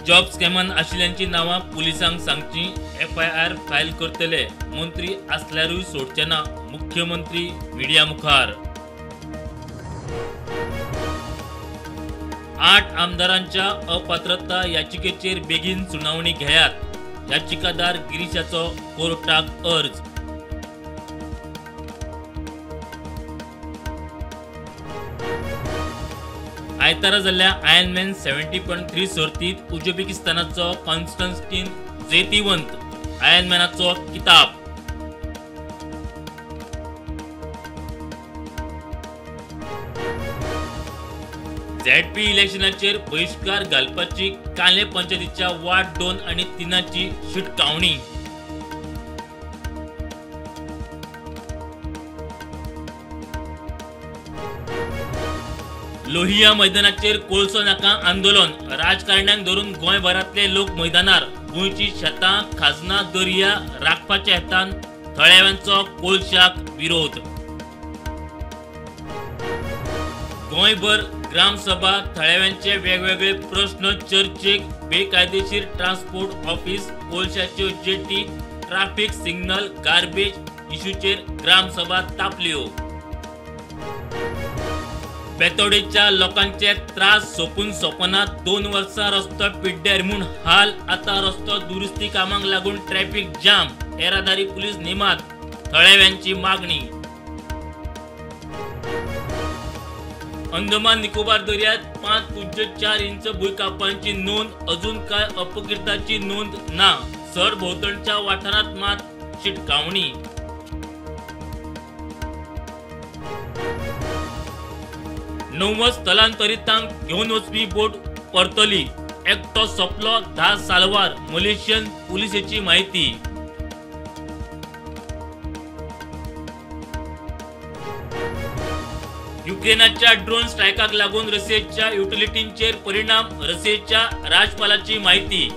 Job स्कॅमान आशिल्ल्यांची नांवां पुलिसांक सांगची, FIR file करतले, मंत्री आसल्यारूय सोडचे ना, मुख्यमंत्री मिडिया मुखार. 8 आमदारांच्या अपात्रता याचिकेचेर बेगीन सुनावणी घेयात, याचिकादार गिरीशाचो कोर्टाक अर्ज. आयतारा जाल्ल्या आयर्नमॅन 70.3 सर्तींत उझबेकिस्तानाचो कॉन्स्टन्टीन जैतिवंत आयर्नमॅनाचो किताब. झेडपी इलेक्शनाचेर बहिश्कार घालपाची काले पंचायतीच्या वार्ड 2 आनी 3ची शिटकावणी. लोहिया मैदानाचेर कोळसो नाका आंदोलन, राजकारण्यांक धरून गोंयभरांतले लोक मैदानार, गोंयची शेतां खाजना दर्या राखपाच्या हेतान थळाव्यांचो कोळशाक विरोध. गोंयभर ग्रामसभा, थळाव्यांचे वेगवेगळे प्रश्न चर्चेक, बेकायदेशीर ट्रान्सपोर्ट ऑफिस, कोळशाच्यो जेटी, ट्राफिक सिग्नल, गार्बेज इश्यूचेर ग्रामसभा तापल्यो. बेतोडेच्या लोकांचे त्रास सोंपून सोंपना, 2 वर्सां रस्तो पिड्ड्यार म्हूण हाल, आतां रस्तो दुरुस्ती कामांक लागून ट्रॅफिक जाम, येरादारी पुलीस नेमात, थळाव्यांची मागणी. अंदमान निकोबार दर्यात 5.04 इंच भुंयकांपाची नोंद, अजून काय अपकृताची नोंद ना, सरभोंवतणच्या वाठारांत मात शिटकावणी. 90 स्थलांतरितांक घेवन वचपी बोट परतली, एकटो सोंपलो, 10 साल्वार, मलेशियन पुलिसेची म्हायती. युक्रेनाच्या ड्रोन स्ट्रायकाक लागून रशियेच्या युटिलिटींचेर परिणाम, रशियेच्या राजपालाची म्हायती.